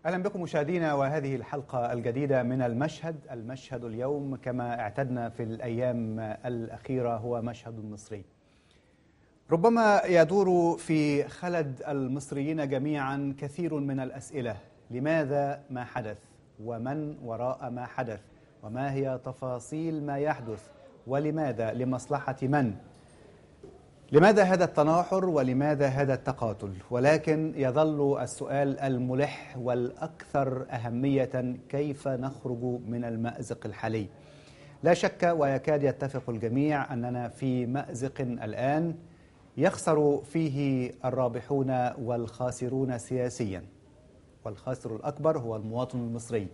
أهلا بكم مشاهدينا، وهذه الحلقة الجديدة من المشهد اليوم كما اعتدنا في الأيام الأخيرة هو مشهد مصري. ربما يدور في خلد المصريين جميعا كثير من الأسئلة: لماذا ما حدث؟ ومن وراء ما حدث؟ وما هي تفاصيل ما يحدث؟ ولماذا؟ لمصلحة من؟ لماذا هذا التناحر ولماذا هذا التقاتل؟ ولكن يظل السؤال الملح والأكثر أهمية: كيف نخرج من المأزق الحالي؟ لا شك ويكاد يتفق الجميع أننا في مأزق الآن يخسر فيه الرابحون والخاسرون سياسيا، والخاسر الأكبر هو المواطن المصري.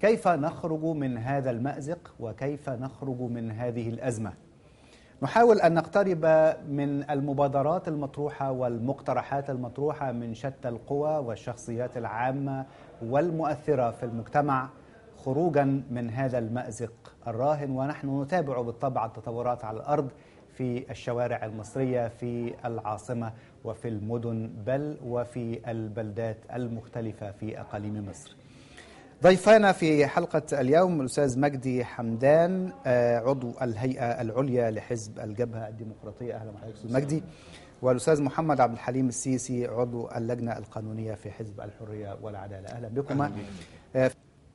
كيف نخرج من هذا المأزق وكيف نخرج من هذه الأزمة؟ نحاول أن نقترب من المبادرات المطروحة والمقترحات المطروحة من شتى القوى والشخصيات العامة والمؤثرة في المجتمع خروجا من هذا المأزق الراهن، ونحن نتابع بالطبع التطورات على الأرض في الشوارع المصرية، في العاصمة وفي المدن، بل وفي البلدات المختلفة في أقاليم مصر. ضيفانا في حلقة اليوم الأستاذ مجدي حمدان، عضو الهيئة العليا لحزب الجبهة الديمقراطية. أهلا بحضرتك أستاذ مجدي. والأستاذ محمد عبد الحليم السيسي، عضو اللجنة القانونية في حزب الحرية والعدالة. أهلا بكم.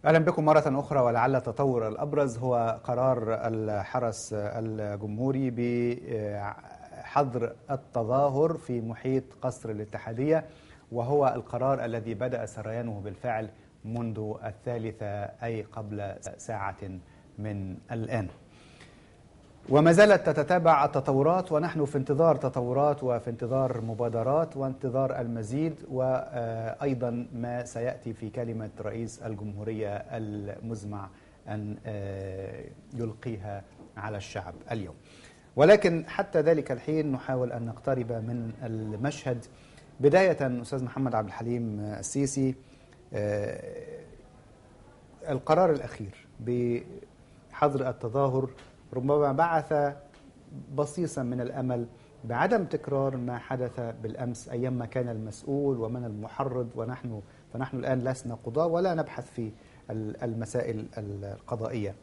أهلا بكم مرة أخرى. ولعل التطور الأبرز هو قرار الحرس الجمهوري بحظر التظاهر في محيط قصر الاتحادية، وهو القرار الذي بدأ سريانه بالفعل منذ 3 أي قبل ساعة من الآن، وما زالت تتتابع التطورات، ونحن في انتظار تطورات وفي انتظار مبادرات وانتظار المزيد، وأيضا ما سيأتي في كلمة رئيس الجمهورية المزمع أن يلقيها على الشعب اليوم. ولكن حتى ذلك الحين نحاول أن نقترب من المشهد. بداية أستاذ محمد عبد الحليم السيسي، القرار الأخير بحظر التظاهر ربما بعث بصيصا من الأمل بعدم تكرار ما حدث بالأمس أيام ما كان المسؤول ومن المحرض، فنحن الآن لسنا قضاة ولا نبحث في المسائل القضائية.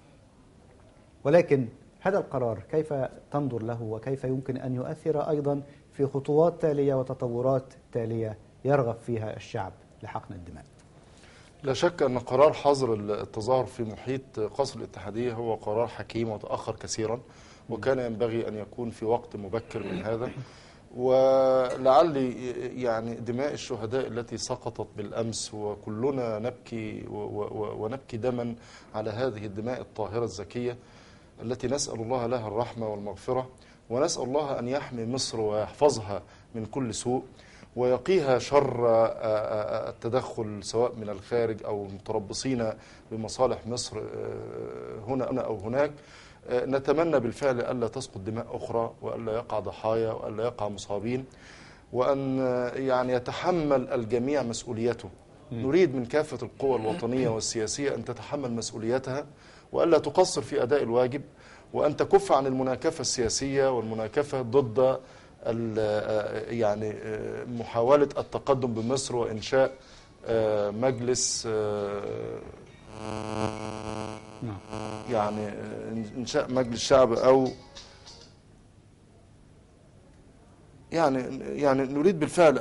ولكن هذا القرار كيف تنظر له، وكيف يمكن أن يؤثر أيضا في خطوات تالية وتطورات تالية يرغب فيها الشعب لحقن الدماء؟ لا شك أن قرار حظر التظاهر في محيط قصر الاتحادية هو قرار حكيم وتأخر كثيرا، وكان ينبغي أن يكون في وقت مبكر من هذا. ولعل يعني دماء الشهداء التي سقطت بالأمس وكلنا نبكي ونبكي دما على هذه الدماء الطاهرة الزكية التي نسأل الله لها الرحمة والمغفرة، ونسأل الله أن يحمي مصر ويحفظها من كل سوء ويقيها شر التدخل سواء من الخارج أو المتربصين بمصالح مصر هنا أو هناك. نتمنى بالفعل ألا تسقط دماء أخرى، وألا يقع ضحايا، وألا يقع مصابين، وأن يعني يتحمل الجميع مسؤوليته. نريد من كافة القوى الوطنية والسياسية أن تتحمل مسؤوليتها، وألا تقصر في أداء الواجب، وأن تكف عن المناكفة السياسية والمناكفة ضد يعني محاولة التقدم بمصر وإنشاء مجلس، يعني إنشاء مجلس شعب، أو يعني نريد بالفعل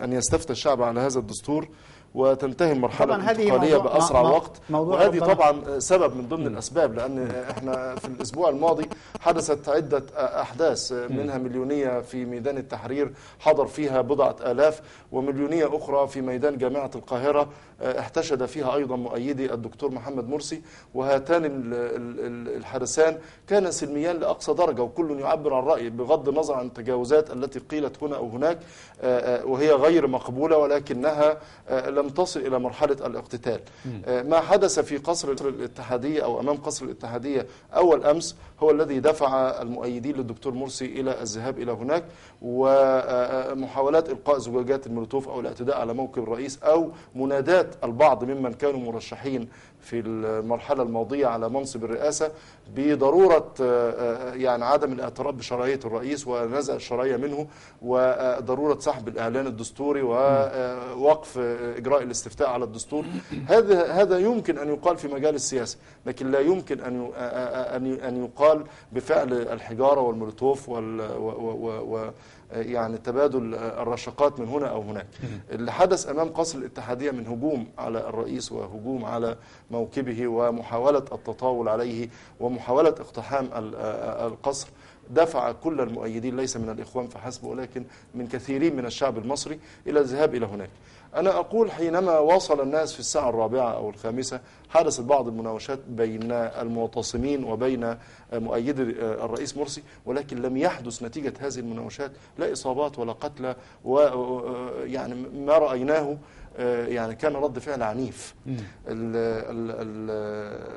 أن يستفتى الشعب على هذا الدستور وتنتهي المرحلة الانتقالية بأسرع وقت. وهذه طبعا سبب من ضمن الأسباب، لأن احنا في الأسبوع الماضي حدثت عدة أحداث، منها مليونية في ميدان التحرير حضر فيها 10,000، ومليونية أخرى في ميدان جامعة القاهرة احتشد فيها أيضا مؤيدي الدكتور محمد مرسي. وهاتان الحدثان كان سلميان لأقصى درجة، وكل يعبر عن رأيه بغض النظر عن التجاوزات التي قيلت هنا أو هناك، وهي غير مقبولة، ولكنها لم تصل إلى مرحلة الاقتتال. ما حدث في قصر الاتحادية أو أمام قصر الاتحادية أول أمس هو الذي دفع المؤيدين للدكتور مرسي إلى الذهاب إلى هناك، ومحاولات إلقاء زجاجات المولوتوف أو الاعتداء على موكب الرئيس، أو منادات البعض ممن كانوا مرشحين في المرحلة الماضية على منصب الرئاسة بضرورة يعني عدم الاعتراف بشرعية الرئيس ونزع الشرعية منه، وضرورة سحب الإعلان الدستوري ووقف إجراء الاستفتاء على الدستور. هذا يمكن أن يقال في مجال السياسة، لكن لا يمكن أن يقال بفعل الحجارة والمولوتوف يعني تبادل الرشقات من هنا أو هناك. اللي حدث أمام قصر الاتحادية من هجوم على الرئيس وهجوم على موكبه ومحاولة التطاول عليه ومحاولة اقتحام القصر دفع كل المؤيدين ليس من الإخوان فحسب ولكن من كثيرين من الشعب المصري إلى الذهاب إلى هناك. أنا أقول حينما وصل الناس في الساعة 4 أو 5 حدثت بعض المناوشات بين المعتصمين وبين مؤيدي الرئيس مرسي، ولكن لم يحدث نتيجة هذه المناوشات لا إصابات ولا قتلى، ويعني ما رأيناه يعني كان رد فعل عنيف.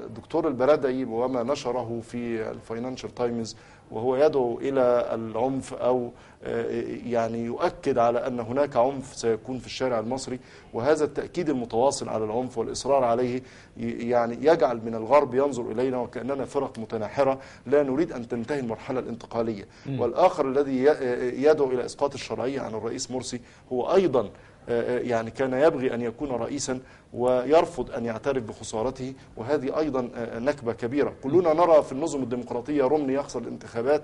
الدكتور البرادعي وما نشره في الفاينانشال تايمز وهو يدعو إلى العنف أو يعني يؤكد على أن هناك عنف سيكون في الشارع المصري، وهذا التأكيد المتواصل على العنف والإصرار عليه يعني يجعل من الغرب ينظر إلينا وكأننا فرق متناحرة لا نريد أن تنتهي المرحلة الانتقالية. والآخر الذي يدعو إلى إسقاط الشرعية عن الرئيس مرسي هو أيضا يعني كان يبغي أن يكون رئيسا ويرفض أن يعترف بخسارته، وهذه أيضا نكبة كبيرة. كلنا نرى في النظم الديمقراطية رومني يخسر الانتخابات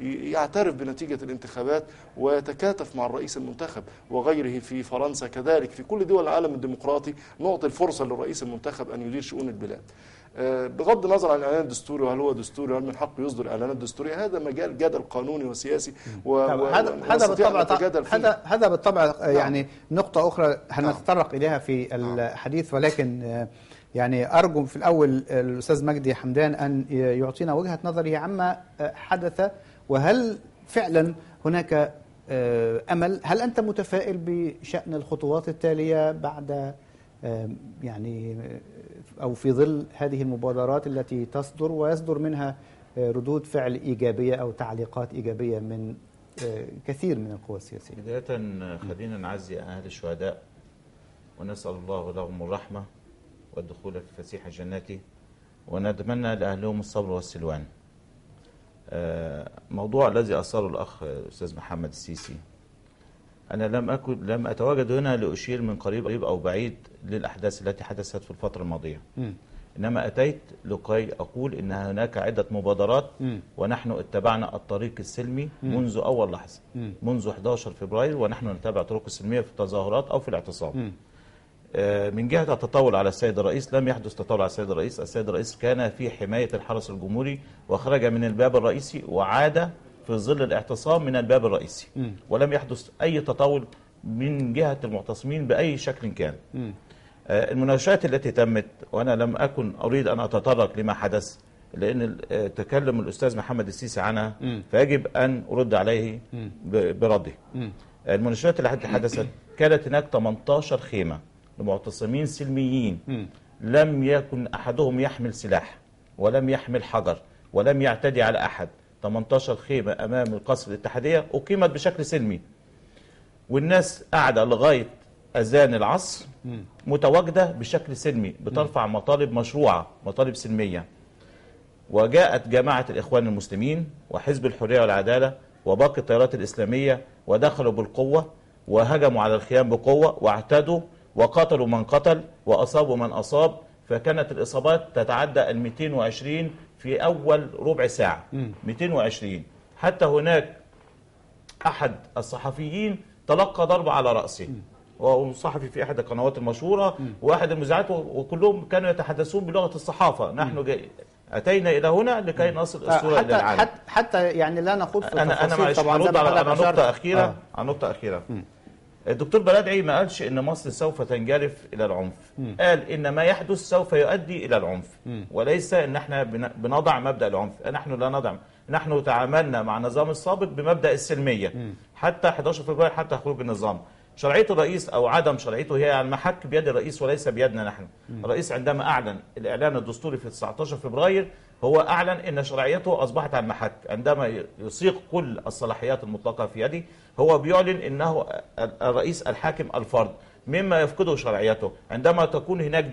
يعترف بنتيجة الانتخابات ويتكاتف مع الرئيس المنتخب، وغيره في فرنسا كذلك. في كل دول العالم الديمقراطي نعطي الفرصة للرئيس المنتخب أن يدير شؤون البلاد بغض النظر عن الإعلان الدستوري وهل هو دستوري وهل من حقه يصدر إعلانات دستورية. هذا مجال جدل قانوني وسياسي هذا بالطبع يعني نقطة أخرى هنتطرق إليها في الحديث، ولكن يعني أرجو في الأول الأستاذ مجدي حمدان أن يعطينا وجهة نظره عما حدث، وهل فعلا هناك أمل؟ هل أنت متفائل بشأن الخطوات التالية بعد يعني أو في ظل هذه المبادرات التي تصدر ويصدر منها ردود فعل إيجابية أو تعليقات إيجابية من كثير من القوى السياسية؟ بداية خلينا نعزي أهل الشهداء ونسأل الله لهم الرحمة والدخول في فسيح جناته، ونتمنى لأهلهم الصبر والسلوان. موضوع الذي أثاره الأخ الأستاذ محمد السيسي، أنا لم أتواجد هنا لأشير من قريب أو بعيد للأحداث التي حدثت في الفترة الماضية، إنما أتيت لكي أقول إن هناك عدة مبادرات ونحن اتبعنا الطريق السلمي منذ أول لحظة، منذ 11 فبراير ونحن نتبع طرق السلمية في التظاهرات أو في الاعتصام. من جهة التطاول على السيد الرئيس، لم يحدث تطاول على السيد الرئيس. السيد الرئيس كان في حماية الحرس الجمهوري وخرج من الباب الرئيسي وعاد في ظل الاعتصام من الباب الرئيسي، ولم يحدث أي تطاول من جهة المعتصمين بأي شكل كان. المناوشات التي تمت، وأنا لم أكن أريد أن أتطرق لما حدث لأن تكلم الأستاذ محمد السيسي عنها فيجب أن أرد عليه برده. المناوشات التي حدثت كانت هناك 18 خيمة لمعتصمين سلميين، لم يكن أحدهم يحمل سلاح ولم يحمل حجر ولم يعتدي على أحد. 18 خيمة أمام القصر الاتحادية أقيمت بشكل سلمي، والناس قاعدة لغاية أذان العصر متواجدة بشكل سلمي بترفع مطالب مشروعة، مطالب سلمية. وجاءت جماعة الإخوان المسلمين وحزب الحرية والعدالة وباقي التيارات الإسلامية ودخلوا بالقوة وهجموا على الخيام بقوة واعتدوا وقتلوا من قتل وأصابوا من أصاب، فكانت الإصابات تتعدى 220 في أول ربع ساعة. 220. حتى هناك أحد الصحفيين تلقى ضربة على رأسه، وهو صحفي في أحد القنوات المشهورة وأحد المذيعات، وكلهم كانوا يتحدثون بلغة الصحافة. نحن أتينا إلى هنا لكي نصل الصورة إلى العالم. حتى يعني لا نخوض في أنا طبعا هرد على نقطة أخيرة. نقطة أخيرة. الدكتور برادعي ما قالش إن مصر سوف تنجرف إلى العنف، قال إن ما يحدث سوف يؤدي إلى العنف، وليس إن احنا بنضع مبدأ العنف. نحن لا نضع، نحن تعاملنا مع النظام السابق بمبدأ السلمية حتى 11 فبراير، حتى خروج النظام. شرعية الرئيس أو عدم شرعيته هي على المحك بيد الرئيس وليس بيدنا نحن. الرئيس عندما أعلن الإعلان الدستوري في 19 فبراير هو أعلن أن شرعيته أصبحت على المحك. عندما يصيغ كل الصلاحيات المطلقة في يده هو بيعلن أنه الرئيس الحاكم الفرد، مما يفقده شرعيته. عندما تكون هناك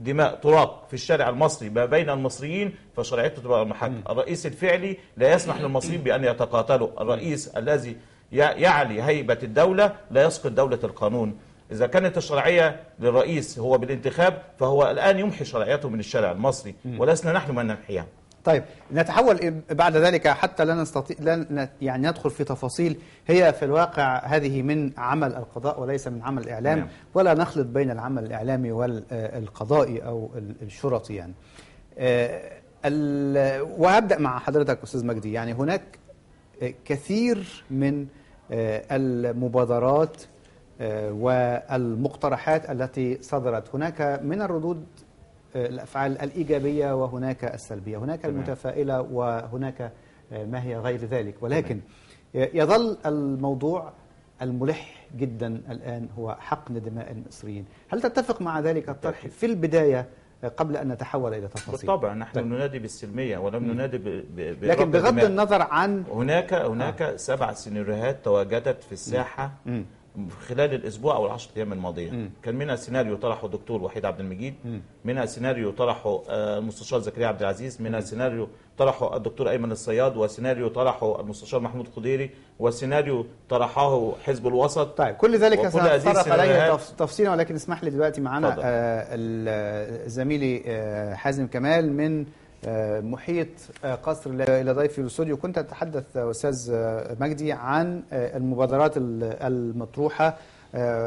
دماء تراق في الشارع المصري ما بين المصريين فشرعيته تبقى المحك. الرئيس الفعلي لا يسمح للمصريين بأن يتقاتلوا. الرئيس الذي يعلي هيبة الدولة لا يسقط دولة القانون. إذا كانت الشرعية للرئيس هو بالانتخاب فهو الآن يمحي شرعيته من الشارع المصري ولسنا نحن من نمحيها. طيب نتحول بعد ذلك حتى لا نستطيع يعني ندخل في تفاصيل. هي في الواقع هذه من عمل القضاء وليس من عمل الإعلام. نعم. ولا نخلط بين العمل الإعلامي والقضائي أو الشرطي يعني. وهبدأ مع حضرتك أستاذ مجدي. يعني هناك كثير من المبادرات والمقترحات التي صدرت. هناك من الردود الأفعال الإيجابية وهناك السلبية، هناك المتفائلة وهناك ما هي غير ذلك، ولكن يظل الموضوع الملح جدا الآن هو حقن دماء المصريين. هل تتفق مع ذلك الطرح في البداية قبل أن نتحول إلى تفاصيل؟ بالطبع نحن ننادي بالسلمية ولم ننادي لكن بغض النظر عن هناك 7 سيناريوهات تواجدت في الساحة خلال الاسبوع او ال10 ايام الماضيه. كان منها سيناريو طرحه الدكتور وحيد عبد المجيد، منها سيناريو طرحه المستشار زكريا عبد العزيز، منها سيناريو طرحه الدكتور ايمن الصياد، وسيناريو طرحه المستشار محمود خضيري، وسيناريو طرحه حزب الوسط. طيب كل ذلك سنتطرق عليه تفصيلا، ولكن اسمح لي دلوقتي معنا زميلي حازم كمال من محيط قصر إلى ضيفي الاستوديو. كنت أتحدث أستاذ مجدي عن المبادرات المطروحة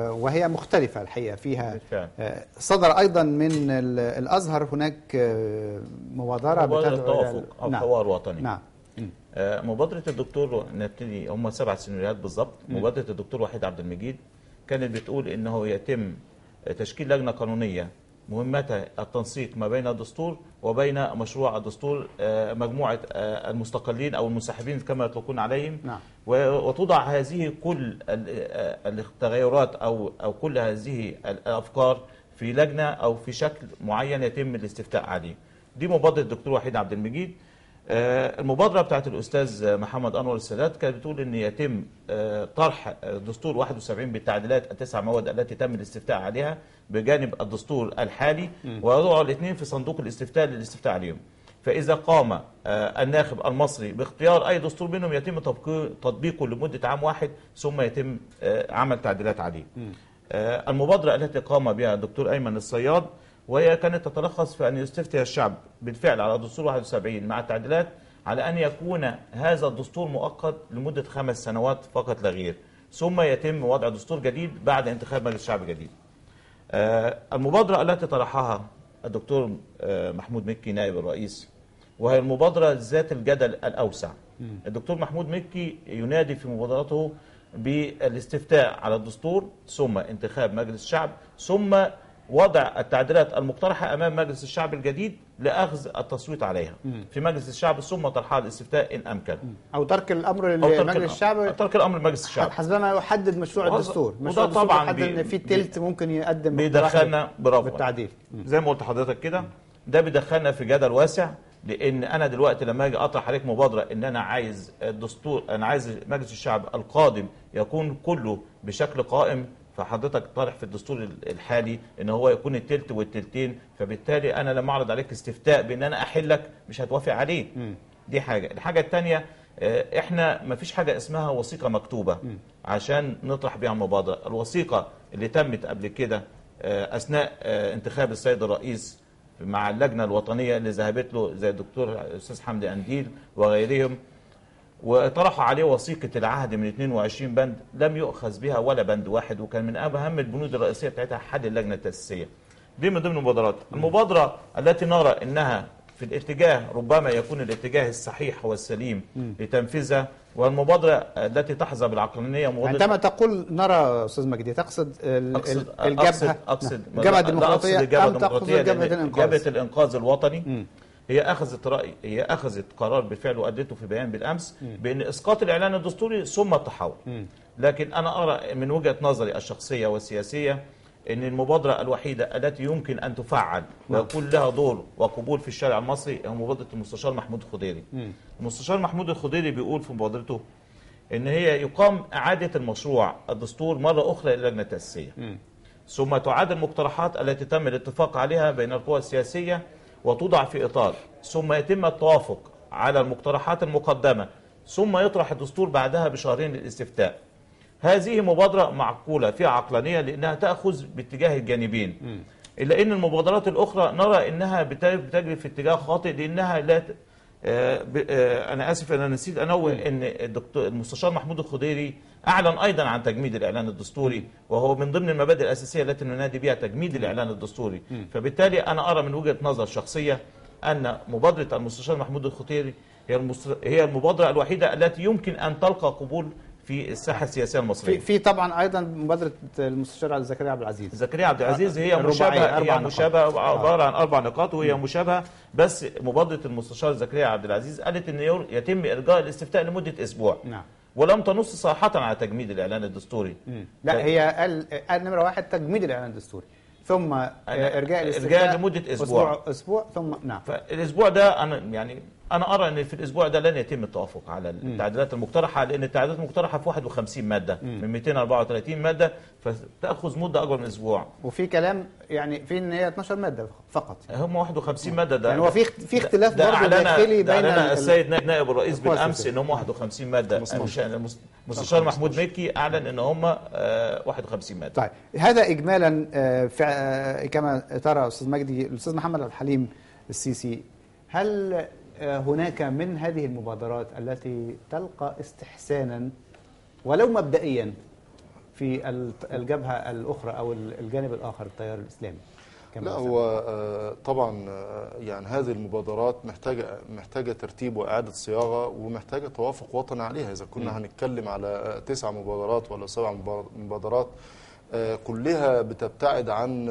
وهي مختلفة الحقيقة فيها. صدر أيضا من الأزهر هناك مبادرة التوافق أو حوار وطني. نعم. مبادرة الدكتور نبتدي هم 7 سيناريوهات بالضبط. مبادرة الدكتور وحيد عبد المجيد كانت بتقول إنه يتم تشكيل لجنة قانونية مهمتها التنسيق ما بين الدستور وبين مشروع الدستور، مجموعة المستقلين أو المنسحبين كما يطلقون عليهم. نعم. وتوضع هذه كل التغيرات أو كل هذه الأفكار في لجنة أو في شكل معين يتم الاستفتاء عليه. دي مبادرة الدكتور وحيد عبد المجيد. المبادرة بتاعت الأستاذ محمد أنور السادات كانت بتقول أن يتم طرح دستور 71 بالتعديلات ال9 مواد التي تم الاستفتاء عليها بجانب الدستور الحالي، ويضعوا الاثنين في صندوق الاستفتاء للاستفتاء عليهم. فإذا قام الناخب المصري باختيار أي دستور منهم يتم تطبيقه لمدة عام واحد ثم يتم عمل تعديلات عليه. المبادرة التي قام بها الدكتور أيمن الصياد وهي كانت تتلخص في أن يستفتي الشعب بالفعل على دستور 71 مع التعديلات على أن يكون هذا الدستور مؤقت لمدة 5 سنوات فقط لا غير، ثم يتم وضع دستور جديد بعد انتخاب مجلس شعب جديد. المبادرة التي طرحها الدكتور محمود مكي نائب الرئيس وهي المبادرة ذات الجدل الأوسع. الدكتور محمود مكي ينادي في مبادرته بالاستفتاء على الدستور ثم انتخاب مجلس الشعب ثم وضع التعديلات المقترحة أمام مجلس الشعب الجديد لأخذ التصويت عليها في مجلس الشعب ثم طرحها للاستفتاء إن أمكن، أو ترك الأمر لمجلس الشعب، ترك الأمر لمجلس الشعب حسب ما يحدد مشروع الدستور. وده طبعا يحدد ان في تلت ممكن يقدم بيدخلنا بالتعديل زي ما قلت لحضرتك كده. ده بيدخلنا في جدل واسع، لأن أنا دلوقتي لما أجي أطرح عليك مبادرة إن أنا عايز الدستور، أنا عايز مجلس الشعب القادم يكون كله بشكل قائم، فحضرتك طارح في الدستور الحالي ان هو يكون التلت والتلتين، فبالتالي انا لما اعرض عليك استفتاء بان انا احلك مش هتوافق عليه. دي حاجه. الحاجه الثانيه، احنا ما فيش حاجه اسمها وثيقه مكتوبه عشان نطرح بيها المبادره. الوثيقه اللي تمت قبل كده اثناء انتخاب السيد الرئيس مع اللجنه الوطنيه اللي ذهبت له زي الدكتور الاستاذ حمدي قنديل وغيرهم، وطرحوا عليه وثيقة العهد من 22 بند لم يؤخذ بها ولا بند واحد، وكان من أهم البنود الرئيسية بتاعتها حل اللجنة التأسيسية. دي من ضمن المبادرات. المبادرة التي نرى أنها في الاتجاه ربما يكون الاتجاه الصحيح والسليم لتنفيذها، والمبادرة التي تحظى بالعقلانية. عندما تقول نرى أستاذ مجدي تقصد الجبهة؟ أقصد الجبهة الديمقراطية أم تقصد جبهة الإنقاذ؟ جبهة الإنقاذ الوطني. هي أخذت قرار بالفعل وأدته في بيان بالأمس بأن إسقاط الإعلان الدستوري ثم التحول. لكن أنا أرى من وجهة نظري الشخصية والسياسية أن المبادرة الوحيدة التي يمكن أن تفعل ويكون لها دور وقبول في الشارع المصري هي مبادرة المستشار محمود الخضيري. المستشار محمود الخضيري بيقول في مبادرته أن هي يقام إعادة المشروع الدستور مرة أخرى إلى اللجنة التأسيسية. ثم تعاد المقترحات التي تم الاتفاق عليها بين القوى السياسية وتوضع في إطار، ثم يتم التوافق على المقترحات المقدمة، ثم يطرح الدستور بعدها بشهرين للاستفتاء. هذه مبادرة معقولة فيها عقلانية لأنها تأخذ باتجاه الجانبين، إلا أن المبادرات الأخرى نرى أنها بتجري في اتجاه خاطئ، لأنها لا أنا آسف أنا نسيت أنوه أن المستشار محمود الخضيري أعلن أيضا عن تجميد الإعلان الدستوري، وهو من ضمن المبادئ الأساسية التي ننادي بها تجميد الإعلان الدستوري. فبالتالي أنا أرى من وجهة نظر شخصية أن مبادرة المستشار محمود الخضيري هي المبادرة الوحيدة التي يمكن أن تلقى قبول في الساحة السياسية المصرية. في طبعا أيضا مبادرة المستشار زكريا عبد العزيز. زكريا عبد العزيز هي مشابهة عبارة عن 4 نقاط، وهي مشابهة، بس مبادرة المستشار زكريا عبد العزيز قالت أن يتم إرجاء الاستفتاء لمدة أسبوع. نعم. ولم تنص صراحة على تجميد الإعلان الدستوري. لا، هي قال نمرة 1 تجميد الإعلان الدستوري، ثم إرجاء لمدة أسبوع ثم نعم. فالأسبوع ده أنا أرى أن في الأسبوع ده لن يتم التوافق على التعديلات المقترحة، لأن التعديلات المقترحة في 51 مادة من 234 مادة، فتأخذ مدة أكبر من أسبوع. وفي كلام يعني في إن هي 12 مادة فقط. هم 51 مادة. ده يعني هو في اختلاف برضه داخلي بين السيد نائب الرئيس بالأمس إن هم 51 مادة. المستشار محمود مكي أعلن إن هم 51 مادة. طيب هذا إجمالا كما ترى أستاذ مجدي. الأستاذ محمد عبد الحليم السيسي، هل هناك من هذه المبادرات التي تلقى استحسانا ولو مبدئيا في الجبهة الأخرى أو الجانب الآخر التيار الإسلامي؟ لا، هو طبعا يعني هذه المبادرات محتاجة ترتيب وإعادة صياغة، ومحتاجة توافق وطني عليها. إذا كنا هنتكلم على 9 مبادرات ولا 7 مبادرات كلها بتبتعد عن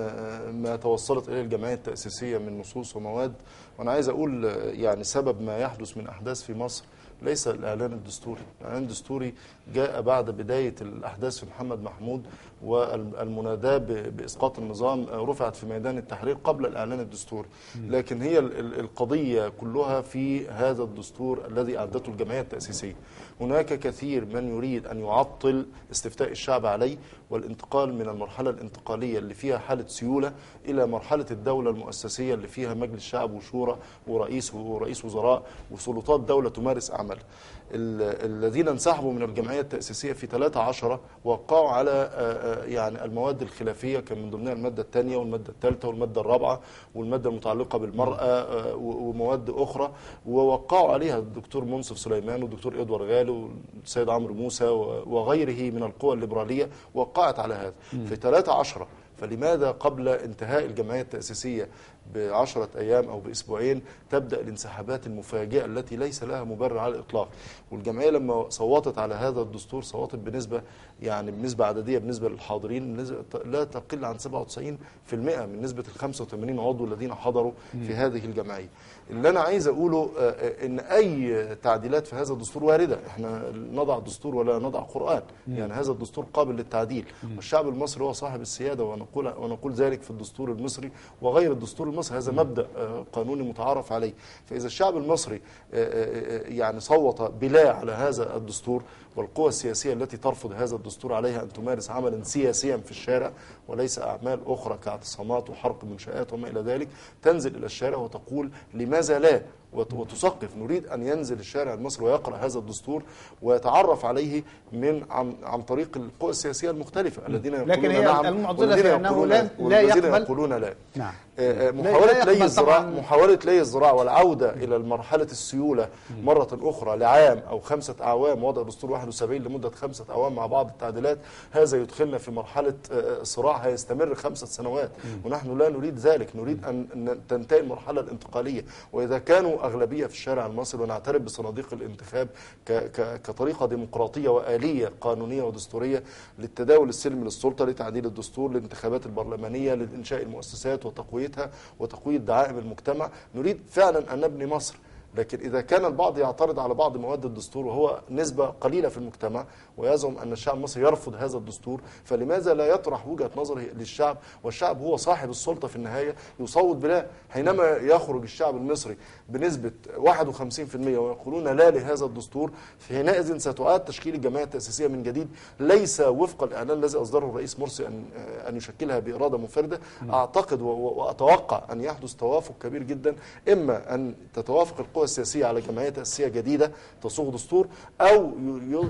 ما توصلت إليه الجمعية التأسيسية من نصوص ومواد. وأنا عايز أقول يعني سبب ما يحدث من أحداث في مصر ليس الإعلان الدستوري. الإعلان الدستوري جاء بعد بداية الأحداث في محمد محمود، والمناداة بإسقاط النظام رفعت في ميدان التحرير قبل الإعلان الدستوري. لكن هي القضية كلها في هذا الدستور الذي أعدته الجمعية التأسيسية. هناك كثير من يريد أن يعطل استفتاء الشعب عليه والانتقال من المرحلة الانتقالية اللي فيها حالة سيولة إلى مرحلة الدولة المؤسسية اللي فيها مجلس شعب وشورى ورئيس وزراء وسلطات دولة تمارس أعمال. الذين انسحبوا من الجمعية التأسيسية في 13 وقعوا على يعني المواد الخلافية، كان من ضمنها المادة الثانية والمادة الثالثة والمادة الرابعة والمادة المتعلقة بالمرأة ومواد أخرى، ووقعوا عليها الدكتور منصف سليمان والدكتور إدوار غالي والسيد عمرو موسى وغيره من القوى الليبرالية وقعت على هذا في 13. فلماذا قبل انتهاء الجمعية التأسيسية ب10 أيام أو بأسبوعين تبدأ الانسحابات المفاجئة التي ليس لها مبرر على الإطلاق؟ والجمعية لما صوتت على هذا الدستور صوتت بنسبة عددية بالنسبة للحاضرين لا تقل عن 97% من نسبة 85 عضو الذين حضروا في هذه الجمعية. اللي أنا عايز أقوله إن أي تعديلات في هذا الدستور واردة. إحنا نضع دستور ولا نضع قرآن، يعني هذا الدستور قابل للتعديل، والشعب المصري هو صاحب السيادة، ونقول ذلك في الدستور المصري وغير الدستور المصري. هذا مبدأ قانوني متعارف عليه. فإذا الشعب المصري يعني صوت بلا على هذا الدستور، والقوى السياسية التي ترفض هذا الدستور عليها أن تمارس عملا سياسيا في الشارع وليس أعمال أخرى كاعتصامات وحرق منشآت وما إلى ذلك، تنزل إلى الشارع وتقول لماذا لا، وتثقف. نريد أن ينزل الشارع المصري ويقرأ هذا الدستور ويتعرف عليه عن طريق القوى السياسية المختلفة الذين يقولون لكن هي نعم المعضلة في أنه لا يقولون لا. نعم. محاولة لي الزراع والعودة إلى المرحلة السيولة مرة أخرى لعام أو 5 أعوام، وضع دستور 71 لمدة 5 أعوام مع بعض التعديلات، هذا يدخلنا في مرحلة صراع هيستمر 5 سنوات، ونحن لا نريد ذلك. نريد أن تنتهي المرحلة الانتقالية. وإذا كانوا أغلبية في الشارع المصري ونعترف بصناديق الانتخاب كطريقة ديمقراطية وآلية قانونية ودستورية للتداول السلمي للسلطة، لتعديل الدستور، للانتخابات البرلمانية، لإنشاء المؤسسات وتقويتها وتقوية دعائم المجتمع، نريد فعلا أن نبني مصر لكن إذا كان البعض يعترض على بعض مواد الدستور وهو نسبة قليلة في المجتمع ويزعم أن الشعب المصري يرفض هذا الدستور، فلماذا لا يطرح وجهة نظره للشعب؟ والشعب هو صاحب السلطة في النهاية، يصوت بلا. حينما يخرج الشعب المصري بنسبة 51% ويقولون لا لهذا الدستور، حينئذ ستعاد تشكيل الجمعية التأسيسية من جديد، ليس وفق الإعلان الذي أصدره الرئيس مرسي أن يشكلها بإرادة منفردة. أعتقد وأتوقع أن يحدث توافق كبير جدا، إما أن تتوافق القوى السياسية على جمعية تأسيسية جديدة تصوغ دستور، أو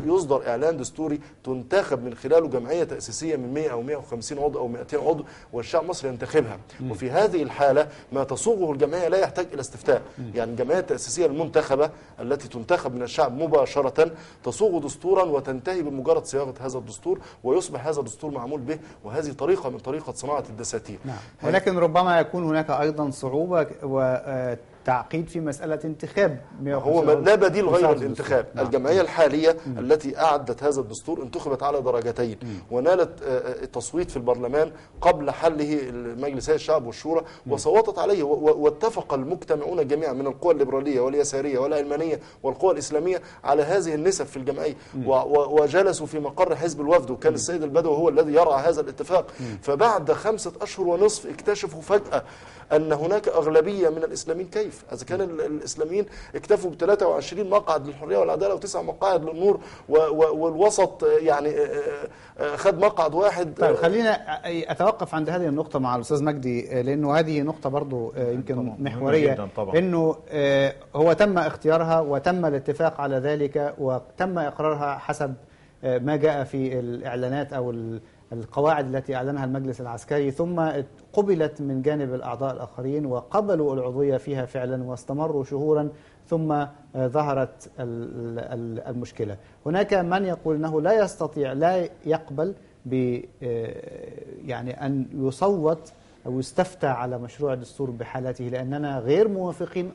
يصدر إعلان دستوري تنتخب من خلاله جمعية تأسيسية من 100 أو 150 عضو أو 200 عضو والشعب المصري ينتخبها. وفي هذه الحالة ما تصوغه الجمعية لا يحتاج إلى استفتاء. يعني الجمعية التأسيسية المنتخبة التي تنتخب من الشعب مباشرة تصوغ دستورا وتنتهي بمجرد صياغة هذا الدستور، ويصبح هذا الدستور معمول به. وهذه طريقة من طريقة صناعة الدساتير. نعم. ولكن ربما يكون هناك أيضا صعوبة وتعقيد في مسألة انتخاب. هو لا بديل غير الانتخاب. نعم. الجمعية الحالية التي أعدت هذا الدستور انتخبت على درجتين، ونالت التصويت في البرلمان قبل حله مجلسي الشعب والشورى، وصوتت عليه، واتفق المجتمعون جميعا من القوى الليبرالية واليسارية والعلمانية والقوى الإسلامية على هذه النسب في الجمعية، وجلسوا في مقر حزب الوفد، وكان السيد البدوي هو الذي يرعى هذا الاتفاق. فبعد 5 أشهر ونصف اكتشفوا فجأة أن هناك أغلبية من الإسلاميين. كيف؟ إذا كان الإسلاميين اكتفوا ب 23 مقعد للحرية والعدالة و9 مقاعد للنور، والوسط يعني خد مقعد واحد. طيب خلينا أتوقف عند هذه النقطة مع الأستاذ مجدي، لأنه هذه نقطة برضو يمكن محورية، إنه هو تم اختيارها وتم الاتفاق على ذلك وتم إقرارها حسب ما جاء في الإعلانات أو القواعد التي أعلنها المجلس العسكري، ثم قبلت من جانب الأعضاء الآخرين وقبلوا العضوية فيها فعلا واستمروا شهورا، ثم ظهرت المشكلة. هناك من يقول أنه لا يستطيع، لا يقبل يعني أن يصوت أو يستفتى على مشروع الدستور بحالته، لأننا غير موافقين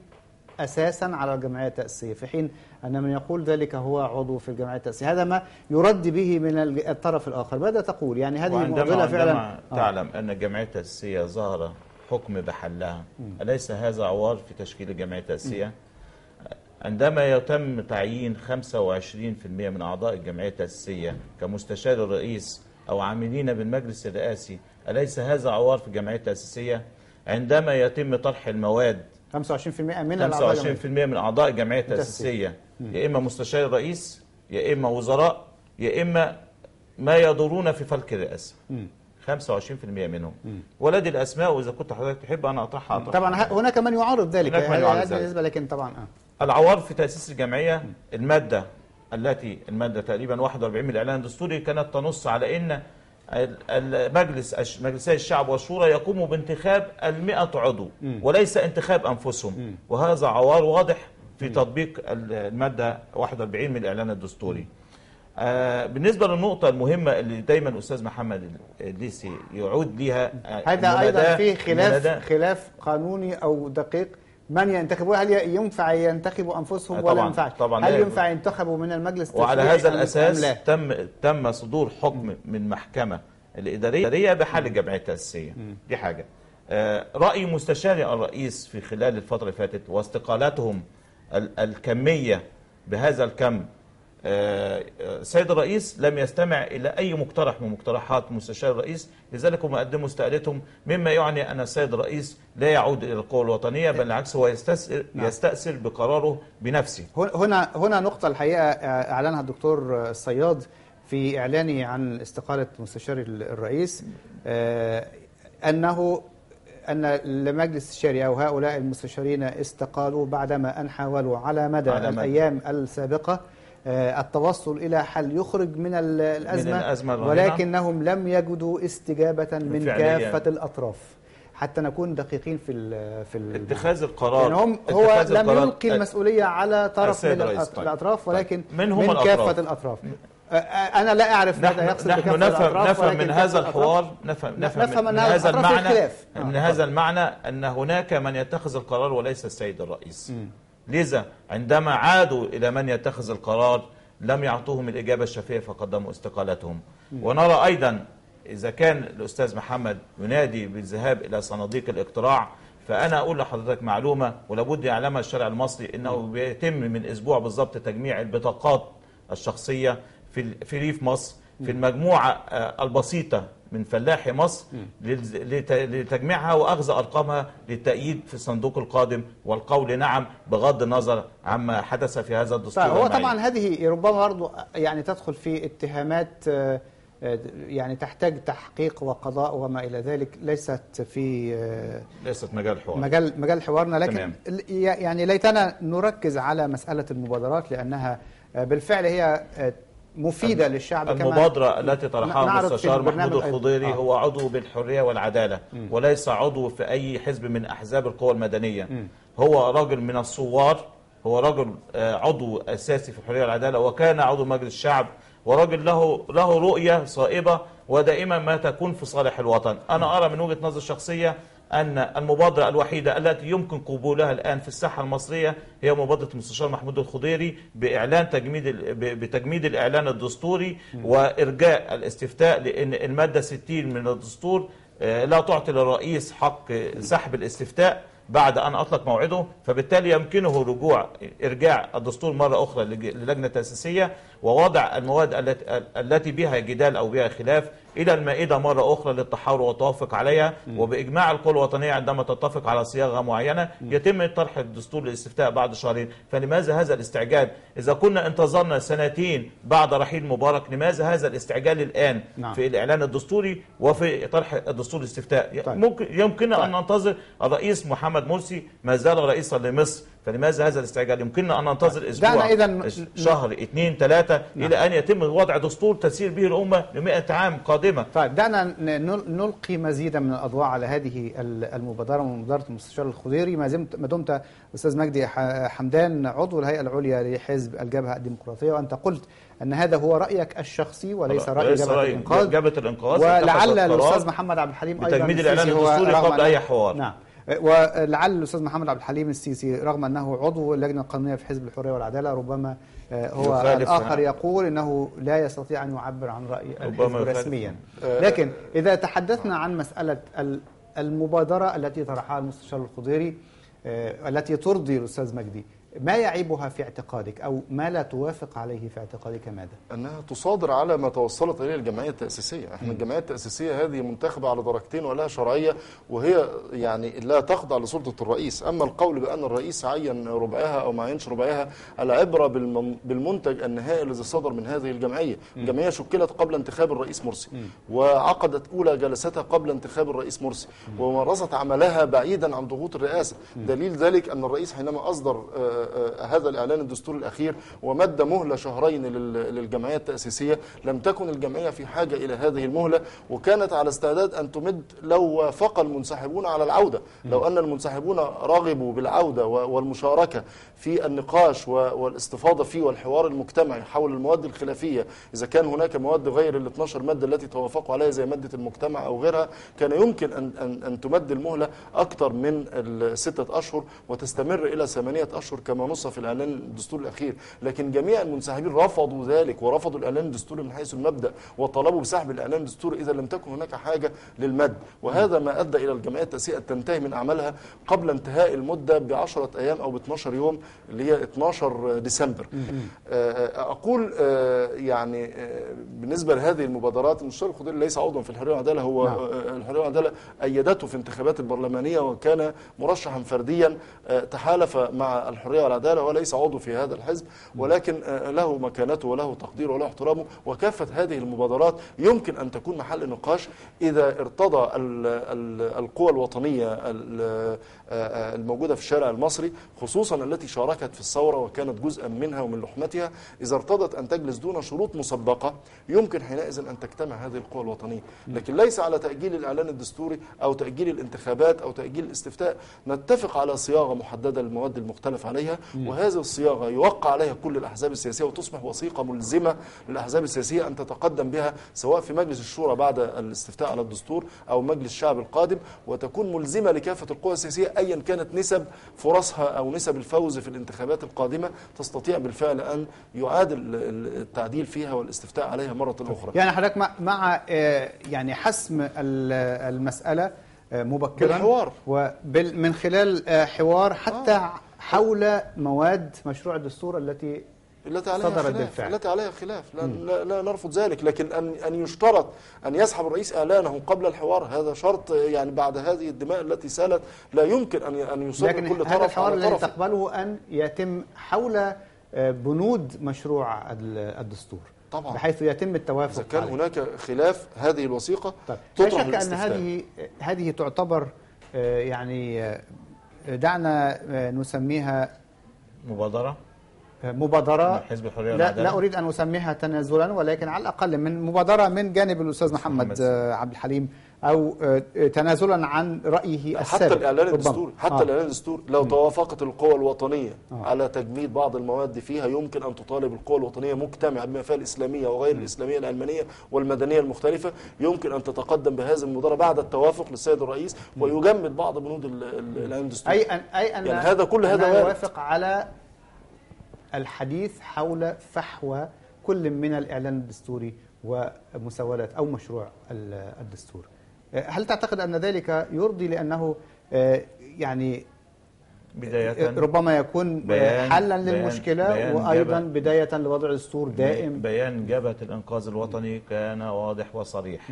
أساسا على الجمعية التأسيسية، في حين أن من يقول ذلك هو عضو في الجمعية التأسيسية. هذا ما يرد به من الطرف الآخر. ماذا تقول؟ يعني هذه معضلة فعلا. عندما تعلم أن الجمعية التأسيسية ظهر حكم بحلها، أليس هذا عوار في تشكيل الجمعية التأسيسية؟ عندما يتم تعيين 25% من أعضاء الجمعية التأسيسية كمستشار الرئيس أو عاملين بالمجلس الرئاسي، أليس هذا عوار في الجمعية التأسيسية؟ عندما يتم طرح المواد 25% من أعضاء الجمعية التأسيسية يا إما مستشار الرئيس، يا إما وزراء، يا إما ما يدورون في فلك الرئاسة. 25% منهم. ولدي الأسماء، وإذا كنت حضرتك تحب أنا أطرحها. طبعا هناك من يعارض ذلك، هذا بالنسبة، لكن طبعا العوار في تأسيس الجمعية المادة تقريبا 41 من الإعلان الدستوري كانت تنص على أن مجلسي الشعب والشورى يقوموا بانتخاب 100 عضو وليس انتخاب أنفسهم، وهذا عوار واضح في تطبيق المادة 41 من الإعلان الدستوري. بالنسبة للنقطة المهمة اللي دايما الأستاذ محمد الليثي يعود لها، هذا أيضا فيه خلاف قانوني أو دقيق. من ينتخبوا، هل ينفع ينتخبوا أنفسهم ولا ينفع؟ هل ينفع ينتخبوا من المجلس؟ وعلى هذا الأساس تم صدور حكم من محكمة الإدارية بحل الجمعية التأسيسية. دي حاجة. رأي مستشاري الرئيس في خلال الفترة اللي فاتت واستقالاتهم الكمية بهذا الكم، السيد الرئيس لم يستمع إلى أي مقترح من مقترحات مستشار الرئيس، لذلك هم قدموا استقالتهم، مما يعني أن السيد الرئيس لا يعود إلى القوى الوطنية، بل بالعكس هو يستأثر بقراره بنفسه. هنا نقطة الحقيقة أعلنها الدكتور الصياد في إعلانه عن استقالة مستشار الرئيس، أن المجلس الشرعي أو هؤلاء المستشارين استقالوا بعدما أن حاولوا على مدى الأيام السابقة التوصل إلى حل يخرج من الأزمة ولكنهم لم يجدوا استجابة من كافة الأطراف. حتى نكون دقيقين في اتخاذ القرار. يعني هو لم يلقي المسؤولية على طرف من الأطراف، ولكن من كافة الأطراف. أنا لا أعرف ماذا يقصد بكافة الأطراف. نفهم من هذا الحوار، نفهم من هذا المعنى، من هذا المعنى أن هناك من يتخذ القرار وليس السيد الرئيس. لذا عندما عادوا إلى من يتخذ القرار لم يعطوهم الإجابة الشافية فقدموا استقالتهم. ونرى أيضا إذا كان الأستاذ محمد ينادي بالذهاب إلى صناديق الاقتراع، فأنا أقول لحضرتك معلومة ولابد يعلمها الشارع المصري، إنه بيتم من أسبوع بالضبط تجميع البطاقات الشخصية في ريف مصر، في المجموعة البسيطة من فلاحي مصر، لتجميعها وأخذ أرقامها للتأييد في الصندوق القادم والقول نعم بغض النظر عما حدث في هذا الدستور. هو طبعا هذه ربما برضه يعني تدخل في اتهامات يعني تحتاج تحقيق وقضاء وما إلى ذلك، ليست مجال حوار مجال حوارنا، لكن تمام. يعني ليتنا نركز على مسألة المبادرات، لأنها بالفعل هي مفيدة للشعب. المبادرة التي طرحها المستشار محمود الخضيري هو عضو بالحرية والعدالة وليس عضو في أي حزب من أحزاب القوى المدنية. هو رجل من الثوار، هو رجل عضو أساسي في الحرية والعدالة وكان عضو مجلس الشعب، وراجل له رؤية صائبة ودائما ما تكون في صالح الوطن. أنا أرى من وجهة نظر شخصية أن المبادرة الوحيدة التي يمكن قبولها الآن في الساحة المصرية هي مبادرة المستشار محمود الخضيري بتجميد الإعلان الدستوري وإرجاء الاستفتاء، لأن المادة 60 من الدستور لا تعطي للرئيس حق سحب الاستفتاء بعد أن أطلق موعده، فبالتالي يمكنه إرجاع الدستور مرة أخرى للجنة التأسيسية ووضع المواد التي بها جدال أو بها خلاف إلى المائدة مرة أخرى للتحاور والتوافق عليها، وبإجماع القوى الوطنية عندما تتفق على صياغة معينة يتم طرح الدستور للاستفتاء بعد شهرين. فلماذا هذا الاستعجال؟ إذا كنا انتظرنا سنتين بعد رحيل مبارك، لماذا هذا الاستعجال الآن في الإعلان الدستوري وفي طرح الدستور للاستفتاء؟ يمكننا أن ننتظر الرئيس محمد مرسي ما زال رئيسا لمصر، فلماذا هذا الاستعجال؟ يمكننا أن ننتظر أسبوع، شهر، 2 3 إلى أن يتم وضع دستور تسير به الأمة ل100 عام قادمة. طيب دعنا نلقي مزيدا من الأضواء على هذه المبادرة، مبادرة المستشار الخضيري. ما دمت أستاذ مجدي حمدان عضو الهيئة العليا لحزب الجبهة الديمقراطية، وأنت قلت أن هذا هو رأيك الشخصي وليس رأي جبهة الإنقاذ، ولعل الأستاذ محمد عبد الحليم أيضا بتجميد الإعلان الدستوري قبل أي حوار. نعم، ولعل الأستاذ محمد عبد الحليم السيسي رغم أنه عضو اللجنة القانونية في حزب الحرية والعدالة ربما هو الآخر يقول أنه لا يستطيع أن يعبر عن رأي الحزب رسميا. لكن إذا تحدثنا عن مسألة المبادرة التي طرحها المستشار الخضيري التي ترضي الأستاذ مجدي، ما يعيبها في اعتقادك أو ما لا توافق عليه في اعتقادك ماذا؟ أنها تصادر على ما توصلت إليه الجمعية التأسيسية. احنا الجمعية التأسيسية هذه منتخبة على درجتين ولها شرعية، وهي يعني لا تخضع لسلطة الرئيس. أما القول بأن الرئيس عين ربعها أو ما عينش ربعها، العبرة بالمنتج النهائي الذي صدر من هذه الجمعية. الجمعية شكلت قبل انتخاب الرئيس مرسي، وعقدت أولى جلساتها قبل انتخاب الرئيس مرسي، ومارست عملها بعيدا عن ضغوط الرئاسة. دليل ذلك أن الرئيس حينما أصدر هذا الإعلان الدستوري الأخير ومد مهلة شهرين للجمعية التأسيسية، لم تكن الجمعية في حاجة إلى هذه المهلة، وكانت على استعداد أن تمد لو وافق المنسحبون على العودة. لو أن المنسحبون رغبوا بالعودة والمشاركة في النقاش والاستفاضة فيه والحوار المجتمعي حول المواد الخلافية، إذا كان هناك مواد غير ال 12 مادة التي توافقوا عليها زي مادة المجتمع أو غيرها، كان يمكن أن تمد المهلة أكثر من 6 أشهر وتستمر إلى 8 أشهر كما نص في الإعلان الدستوري الأخير. لكن جميع المنسحبين رفضوا ذلك ورفضوا الإعلان الدستوري من حيث المبدأ وطلبوا بسحب الإعلان الدستوري إذا لم تكن هناك حاجة للمد. وهذا ما أدى إلى الجمعية التأسيسية تنتهي من أعمالها قبل انتهاء المدة ب10 أيام أو ب12 يوم اللي هي 12 ديسمبر. أقول يعني بالنسبة لهذه المبادرات، المستشار الخضيري ليس عضوا في الحرية والعدالة، هو الحرية والعدالة أيدته في انتخابات البرلمانية وكان مرشحا فرديا تحالف مع الحرية والعدالة وليس عضو في هذا الحزب، ولكن له مكانته وله تقديره وله احترامه. وكافة هذه المبادرات يمكن أن تكون محل نقاش إذا ارتضى القوى الوطنية الموجودة في الشارع المصري، خصوصا التي شاركت في الثورة وكانت جزءا منها ومن لحمتها، إذا ارتضت أن تجلس دون شروط مسبقة يمكن حينئذ أن تجتمع هذه القوى الوطنية. لكن ليس على تأجيل الإعلان الدستوري أو تأجيل الانتخابات أو تأجيل الاستفتاء. نتفق على صياغة محددة للمواد المختلف عليها، وهذه الصياغة يوقع عليها كل الأحزاب السياسية وتصبح وثيقة ملزمة للأحزاب السياسية أن تتقدم بها سواء في مجلس الشورى بعد الاستفتاء على الدستور أو مجلس الشعب القادم، وتكون ملزمة لكافة القوى السياسية أيا كانت نسب فرصها أو نسب الفوز في الانتخابات القادمة، تستطيع بالفعل أن يعاد التعديل فيها والاستفتاء عليها مرة أخرى. يعني حضرتك مع يعني حسم المسألة مبكرا بالحوار. ومن خلال حوار حتى حول مواد مشروع الدستور التي صدرت بالفعل. التي عليها خلاف. لا نرفض ذلك، لكن أن يشترط أن يسحب الرئيس إعلانه قبل الحوار، هذا شرط يعني بعد هذه الدماء التي سالت لا يمكن أن يصر لكن كل طرف هذا الحوار على الذي طرف. تقبله أن يتم حول بنود مشروع الدستور طبعا، بحيث يتم التوافق إذا كان عليه. هناك خلاف هذه الوثيقة لا تطرح شك أن للاستفتاء. هذه تعتبر يعني دعنا نسميها مبادرة مبادرة من حزب الحرية لا والعدالة. أريد أن أسميها تنازلا، ولكن على الأقل من مبادرة من جانب الأستاذ محمد عبد الحليم، أو تنازلا عن رأيه السابق. حتى الإعلان الدستوري، الإعلان الدستوري لو توافقت القوى الوطنية على تجميد بعض المواد فيها، يمكن أن تطالب القوى الوطنية مجتمعة بما فيها الإسلامية وغير الإسلامية، العلمانية والمدنية المختلفة، يمكن أن تتقدم بهذه المبادرة بعد التوافق للسيد الرئيس ويجمد بعض بنود الإعلان الدستوري. أي أن يعني هذا كل هذا يوافق على الحديث حول فحوى كل من الإعلان الدستوري ومساواة أو مشروع الدستور. هل تعتقد أن ذلك يرضي، لأنه يعني بداية ربما يكون حلا للمشكلة وأيضا بداية لوضع دستور دائم؟ بيان جبهة الإنقاذ الوطني كان واضح وصريح.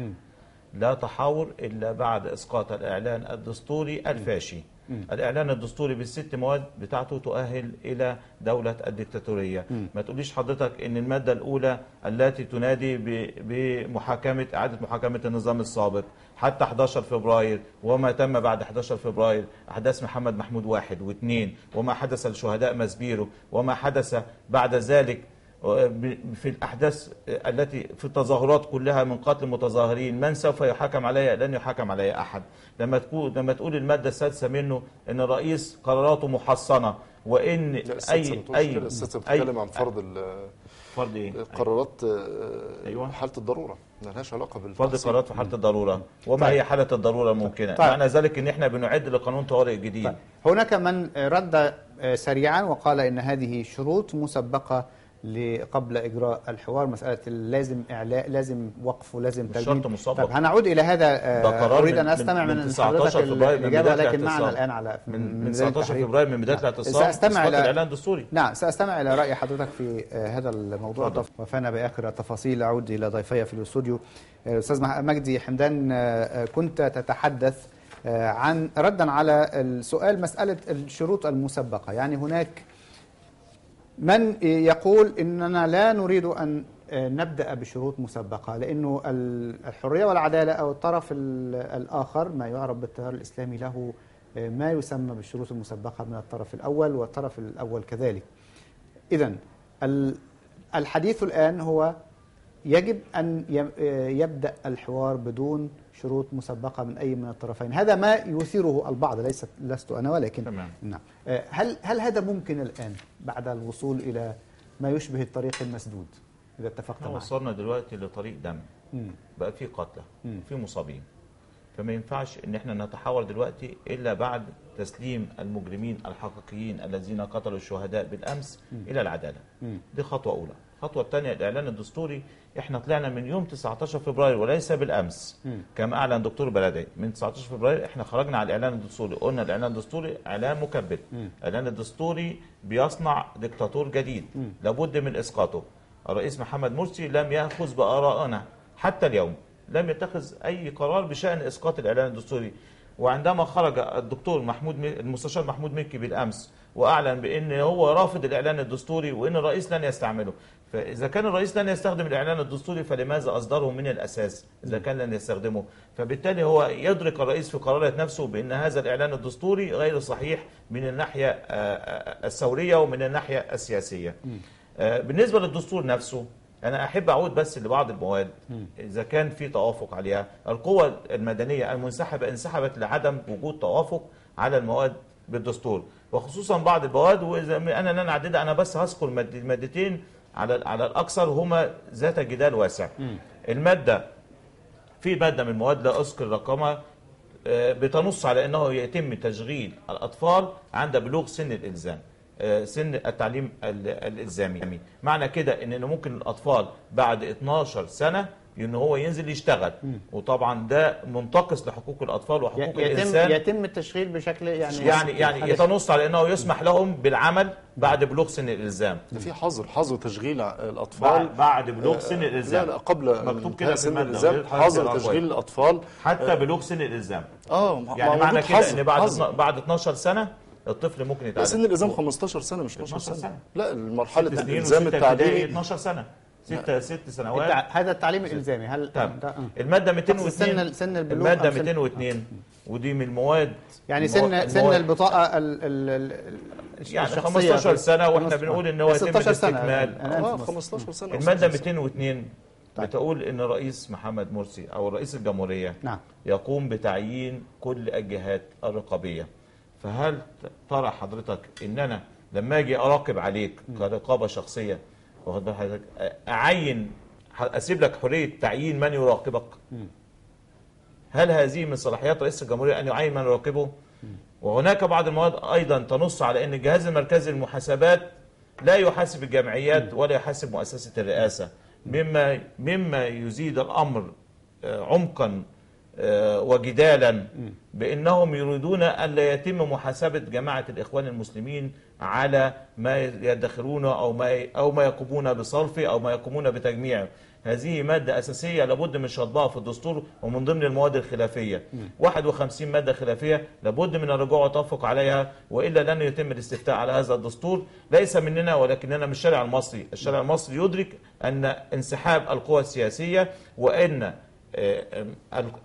لا تحاور إلا بعد إسقاط الإعلان الدستوري الفاشي. الإعلان الدستوري بالست مواد بتاعته تؤهل إلى دولة الدكتاتورية. ما تقوليش حضرتك إن المادة الأولى التي تنادي بمحاكمة إعادة محاكمة النظام السابق حتى 11 فبراير وما تم بعد 11 فبراير، أحداث محمد محمود 1 و2، وما حدث لشهداء مسبيرو، وما حدث بعد ذلك في الأحداث التي في التظاهرات كلها من قتل متظاهرين، من سوف يحاكم عليها؟ لن يحاكم عليها أحد. لما تقول المادة السادسة منه أن الرئيس قراراته محصنة، وإن أي بتتكلم عن فرض إيه؟ قرارات أيوة. حالة الضرورة، ما لهاش علاقة فرض قرارات في حالة الضرورة. وما هي حالة الضرورة الممكنة؟ معنى ذلك أن احنا بنعد لقانون طوارئ جديد. هناك من رد سريعا وقال إن هذه شروط مسبقة قبل إجراء الحوار، مسألة لازم إعلاء، لازم وقف، ولازم تجميد. شرط مسبق. طب هنعود إلى هذا. أريد أن أستمع من حضرتك الإجابة، لكن معنا الآن على من 19 فبراير من بداية الاعتصام سأستمع إلى الإعلان الدستوري. نعم، سأستمع إلى رأي حضرتك في هذا الموضوع. وفانا بآخر التفاصيل أعود إلى ضيفي في الاستوديو. الأستاذ مجدي حمدان، كنت تتحدث عن ردا على السؤال مسألة الشروط المسبقة. يعني هناك من يقول إننا لا نريد أن نبدأ بشروط مسبقة، لأنه الحرية والعدالة أو الطرف الآخر ما يعرف بالتيار الإسلامي له ما يسمى بالشروط المسبقة من الطرف الأول والطرف الأول كذلك. إذن الحديث الآن هو يجب أن يبدأ الحوار بدون شروط مسبقة من أي من الطرفين. هذا ما يثيره البعض، لست أنا، ولكن تمام. نعم. هل هذا ممكن الآن بعد الوصول إلى ما يشبه الطريق المسدود إذا اتفقت معي؟ وصلنا دلوقتي لطريق دم. بقى في قتلى، في مصابين، فما ينفعش ان احنا نتحاور دلوقتي الا بعد تسليم المجرمين الحقيقيين الذين قتلوا الشهداء بالامس الى العداله. دي خطوه اولى. الخطوه الثانيه الاعلان الدستوري. احنا طلعنا من يوم 19 فبراير وليس بالامس كما اعلن دكتور بلدي. من 19 فبراير احنا خرجنا على الاعلان الدستوري، قلنا الاعلان الدستوري اعلان مكبد. الاعلان الدستوري بيصنع دكتاتور جديد لابد من اسقاطه. الرئيس محمد مرسي لم ياخذ بارائنا حتى اليوم، لم يتخذ أي قرار بشأن إسقاط الإعلان الدستوري. وعندما خرج الدكتور المستشار محمود مكي بالأمس وأعلن بأن هو رافض الإعلان الدستوري وأن الرئيس لن يستعمله، فإذا كان الرئيس لن يستخدم الإعلان الدستوري فلماذا أصدره من الأساس إذا كان لن يستخدمه؟ فبالتالي هو يدرك الرئيس في قرارة نفسه بأن هذا الإعلان الدستوري غير صحيح من الناحية الثورية ومن الناحية السياسية. بالنسبة للدستور نفسه، أنا أحب أعود بس لبعض المواد إذا كان في توافق عليها. القوى المدنية المنسحبة انسحبت لعدم وجود توافق على المواد بالدستور، وخصوصا بعض المواد، وإذا أنا لن أعددها، أنا بس هذكر مادتين على الأكثر هما ذات جدال واسع. في مادة من المواد لا أذكر رقمها بتنص على أنه يتم تشغيل الأطفال عند بلوغ سن الإلزام، سن التعليم الإلزامي. معنى كده إن ممكن الأطفال بعد 12 سنة ان هو ينزل يشتغل، وطبعا ده منتقص لحقوق الاطفال وحقوق الانسان. يتم التشغيل بشكل يعني يتنص على انه يسمح لهم بالعمل بعد بلوغ سن الالزام. ده في حظر تشغيل الاطفال بعد بلوغ سن الالزام. لا قبل مكتوب كده في سن المادة، الالزام حظر تشغيل الاطفال حتى بلوغ سن الالزام. يعني معنى كده ان بعد 12 سنه الطفل ممكن يتعلم. سن الالزام 15 سنه مش 12 سنه. لا مرحله 6 سنين الالزام التعليمي 12 سنه، 6 سنوات. هذا التعليم الالزامي. هل الماده 202 سن البلوغ الماده 202 ودي من المواد يعني سن البطاقه يعني 15 سنه، واحنا بنقول ان هو يتم 16 سنة. الاستكمال 15 سنه. الماده 202 بتقول ان الرئيس محمد مرسي او رئيس الجمهوريه يقوم بتعيين كل الجهات الرقابيه. فهل ترى حضرتك ان انا لما اجي اراقب عليك كرقابه شخصيه، واخد بال حضرتك، اعين، اسيب لك حريه تعيين من يراقبك؟ هل هذه من صلاحيات رئيس الجمهوريه ان يعين من يراقبه؟ وهناك بعض المواد ايضا تنص على ان الجهاز المركزي للمحاسبات لا يحاسب الجمعيات ولا يحاسب مؤسسه الرئاسه، مما يزيد الامر عمقا وجدالا بانهم يريدون الا يتم محاسبه جماعه الاخوان المسلمين على ما يدخرونه او ما يقومون بصرفه او ما يقومون بتجميعه. هذه ماده اساسيه لابد من شطبها في الدستور، ومن ضمن المواد الخلافيه 51 ماده خلافيه لابد من الرجوع والتوافق عليها، والا لن يتم الاستفتاء على هذا الدستور، ليس مننا ولكننا من الشارع المصري. الشارع المصري يدرك ان انسحاب القوى السياسيه وان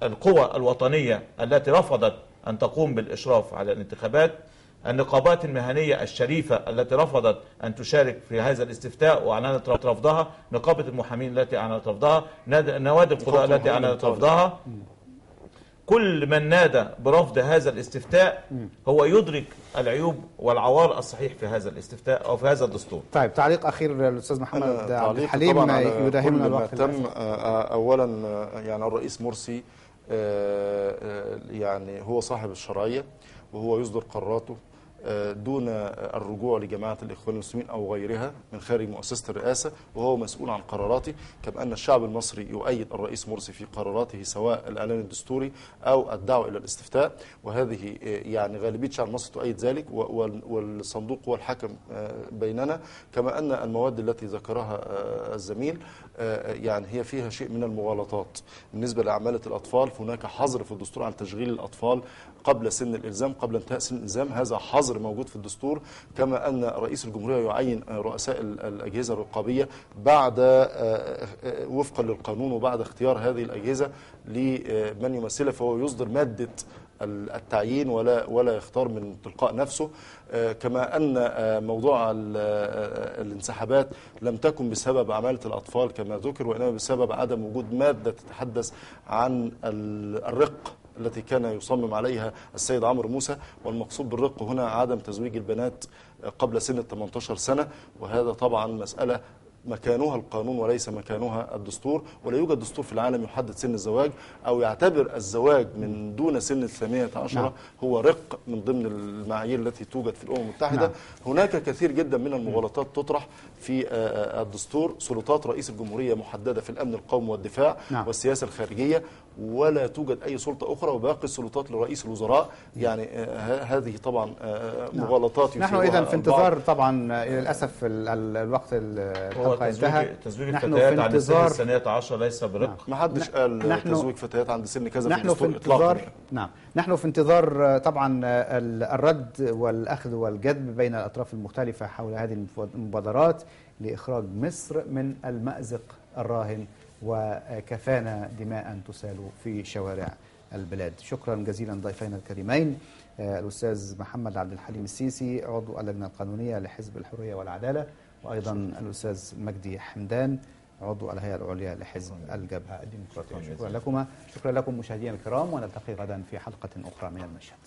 القوى الوطنية التي رفضت أن تقوم بالإشراف على الانتخابات، النقابات المهنية الشريفة التي رفضت أن تشارك في هذا الاستفتاء وأعلنت رفضها، نقابة المحامين التي أعلنت رفضها، نوادي القضاء التي أعلنت رفضها. كل من نادى برفض هذا الاستفتاء هو يدرك العيوب والعوار الصحيح في هذا الاستفتاء أو في هذا الدستور. طيب، تعليق أخير للأستاذ محمد عبد الحليم يداهمنا الوقت. أولا يعني الرئيس مرسي يعني هو صاحب الشرعية، وهو يصدر قراراته دون الرجوع لجماعة الإخوان المسلمين أو غيرها من خارج مؤسسة الرئاسة، وهو مسؤول عن قراراته، كما أن الشعب المصري يؤيد الرئيس مرسي في قراراته سواء الإعلان الدستوري أو الدعوة إلى الاستفتاء، وهذه يعني غالبية الشعب المصري تؤيد ذلك، والصندوق هو الحكم بيننا. كما أن المواد التي ذكرها الزميل يعني هي فيها شيء من المغالطات. بالنسبة لأعمالة الأطفال هناك حظر في الدستور عن تشغيل الأطفال قبل سن الإلزام، قبل انتهاء سن الإلزام، هذا حظر موجود في الدستور. كما أن رئيس الجمهورية يعين رؤساء الأجهزة الرقابية بعد وفقا للقانون وبعد اختيار هذه الأجهزة لمن يمثلها، فهو يصدر مادة التعيين ولا يختار من تلقاء نفسه. كما أن موضوع الانسحابات لم تكن بسبب عمالة الأطفال كما ذكر، وإنما بسبب عدم وجود مادة تتحدث عن الرق التي كان يصمم عليها السيد عمرو موسى، والمقصود بالرق هنا عدم تزويج البنات قبل سن 18 سنة، وهذا طبعا مسألة مكانها القانون وليس مكانها الدستور، ولا يوجد دستور في العالم يحدد سن الزواج أو يعتبر الزواج من دون سن 18 هو رق من ضمن المعايير التي توجد في الأمم المتحدة. هناك كثير جدا من المغالطات تطرح في الدستور. سلطات رئيس الجمهورية محددة في الأمن القومي والدفاع والسياسة الخارجية، ولا توجد أي سلطة أخرى، وباقي السلطات لرئيس الوزراء. يعني هذه طبعا مغالطات. نحن إذا في انتظار، طبعا للأسف الوقت الحلقة انتهى. تزويج الفتيات عند سن الثانية عشر ليس برق. ما حدش قال تزويج فتيات عند سن كذا في الدستور إطلاقا. نحن في انتظار طبعا الرد والأخذ والجذب بين الأطراف المختلفة حول هذه المبادرات لإخراج مصر من المأزق الراهن، وكفانا دماء تسال في شوارع البلاد. شكرا جزيلا ضيفينا الكريمين الأستاذ محمد عبد الحليم السيسي عضو اللجنة القانونية لحزب الحرية والعدالة، وأيضا الأستاذ مجدي حمدان عضو الهيئة العليا لحزب الجبهة الديمقراطية. شكرا لكم مشاهدينا الكرام، ونلتقي غدا في حلقة أخرى من المشهد.